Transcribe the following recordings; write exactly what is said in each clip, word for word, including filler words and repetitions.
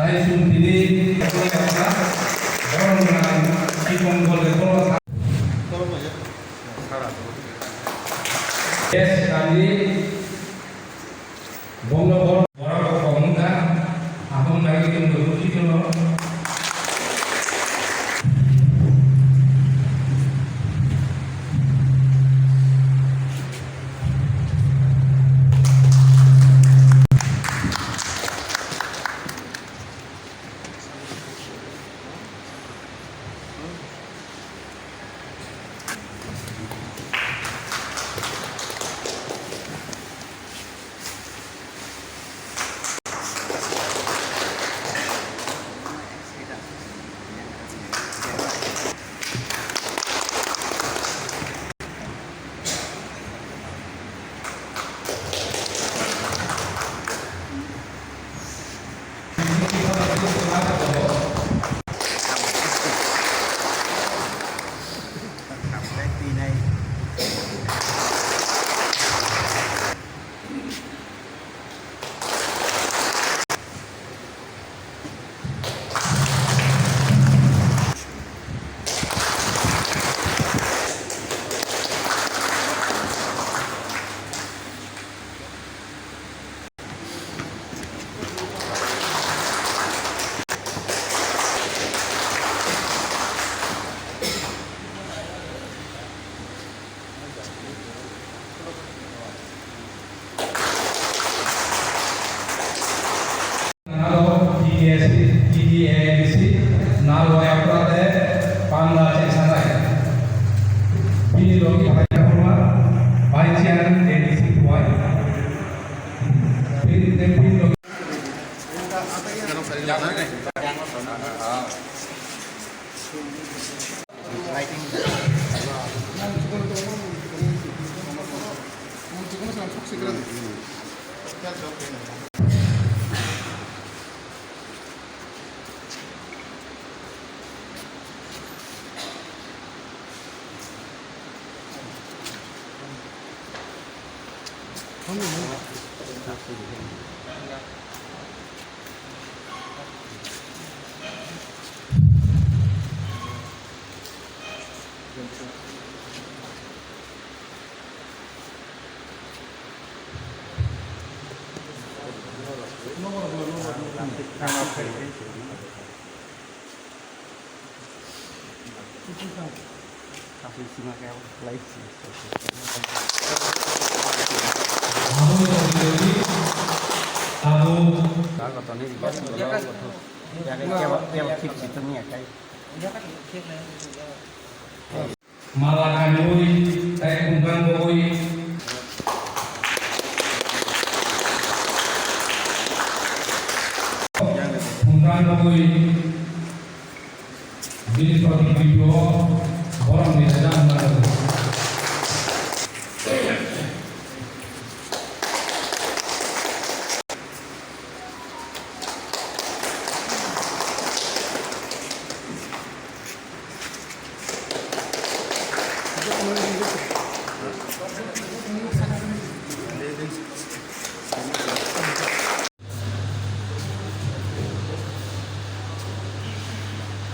Sum tini, borok nang, chikon bole borok sa-, Yes, kami, bongno borok, borok rok kok wngkha, ahom nai chwng bo buji chwng. Nalo T T A C, T T A D C, nalo Aprate, Panda Chengsanai. Bini logi Bhai Kurma, Bhai Chiang, A D C Kuwai. Bini, bini logi Mala kanwi tei khungkang bogwi. Khungkang bogwi. Bini sotwi video borokni rwchapmung.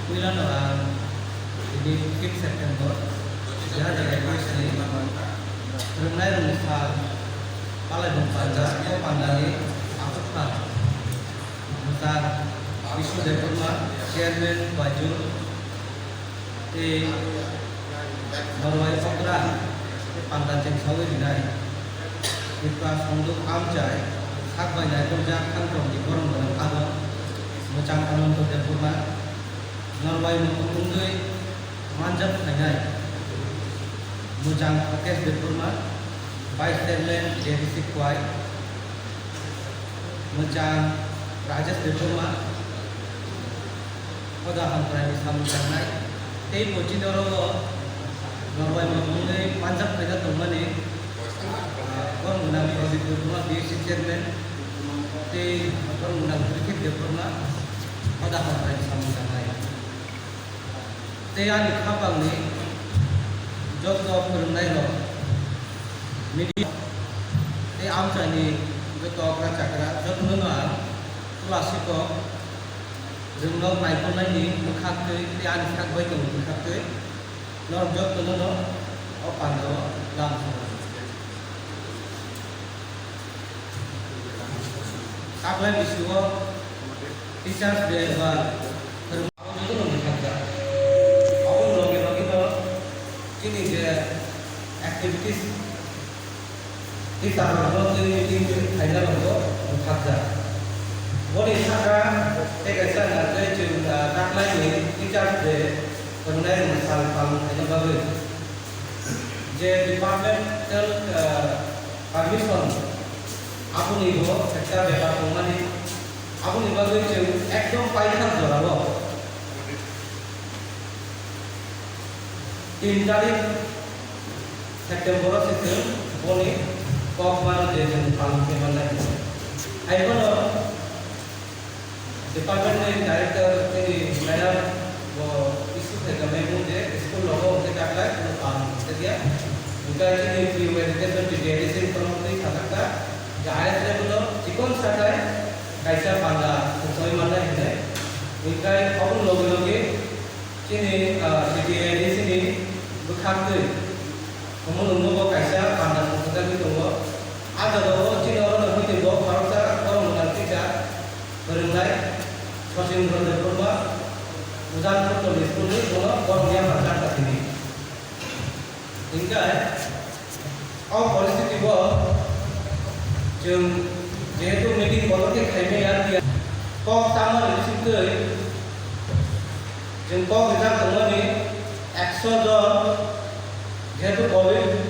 Puilano ang tini fifth September dui hazar ekush ni Rwngnai Rwngni Sal Palaibung Panda o pandani aswk sal. Mwchang Bisnu Debbarma, Chairman Baijul, tei Norwai okra tei panda chengsaui rinai Tripura Songduk Amchai sak bai naikoljak Khankrokni borom gwnang abo mwchang Ananto Debbarma, Norwai mung wngwi manjak phainai mwchang Rakesh Debbarma, Vice Chairman J D C Khowai, mwchang Rajesh Debbarma, Hoda hamkraini samung tangnai tei bo chini oro o norbai mung wngwi manjak phaina tongmani, ah, borom gwnang Pradip Debbarma, B S C chairman, tei borom gwnang Krithik Debbarma, hoda hamkraini samung tangnai. Tei ani khapangni joto phwrwngnairok, media tei amchaini joto okra chakra jotono no ang Tulasiko Chwng nok naikolnaini bwkhaktwi tei ani sak bai tongni bwkhaktwi norok jotono no o pandao lam swngo. Taklai bisingo Teachers Day ba Abo jotono mwthakjak. Aboni loge loge no chini je activities, teacher rokno tei meeting khaina rokbo mwthakjak. Boni saka tei kaisa nangkhe chwng, ah, taklaini Teachers Day hwnwi mwsal palon khaina bagwi je departmental, ah, permission aboni bo ekta bepar tongmani. Aboni bagwi chwng ekdom paithak jorao tin tarik September o se chwng boni kok mano je chwng palon khe mannai. Hai bono department ni director tini madam bo issue khe kha memo je school rogo hwnkhe taklai kuno palon khe dia. Hwnkhe chini P U education T T A D C ni torof twi sajak kha je highest level o chikon sakai kaisa panda khumsoi mannai hinwi. Hwnkhe aboni loge loge chini, ah, T T A D C ni bwkhaktwi omo nwngno bo kaisa panda khumsajagwi tongo. Ah jagao chini oro nukgwi tongo khoroksa borok mwtal teacher, phwrwngnai Sachin Ranjan Debbarma, Ujan Putoli school ni bono borokni yapha chakha tini. Hingkhe o poristiti bo chwng jehetu meeting bono khe khaimaya, kok tangmani bisingtwi chwng kok rijak tongmani ekso jon, jehetu covid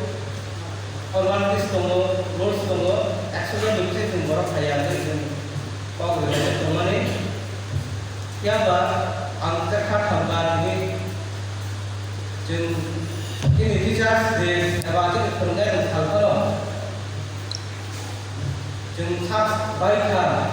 formality tongo, rules tongo, ekso jon ni bising chwng borok phaiya hinwi chwng kok rijak tongmani. Phiya ba ang kha kha thangba tini chwng chini teachers day eba chini phwrwngnai rok salphano chwng sak bai kha.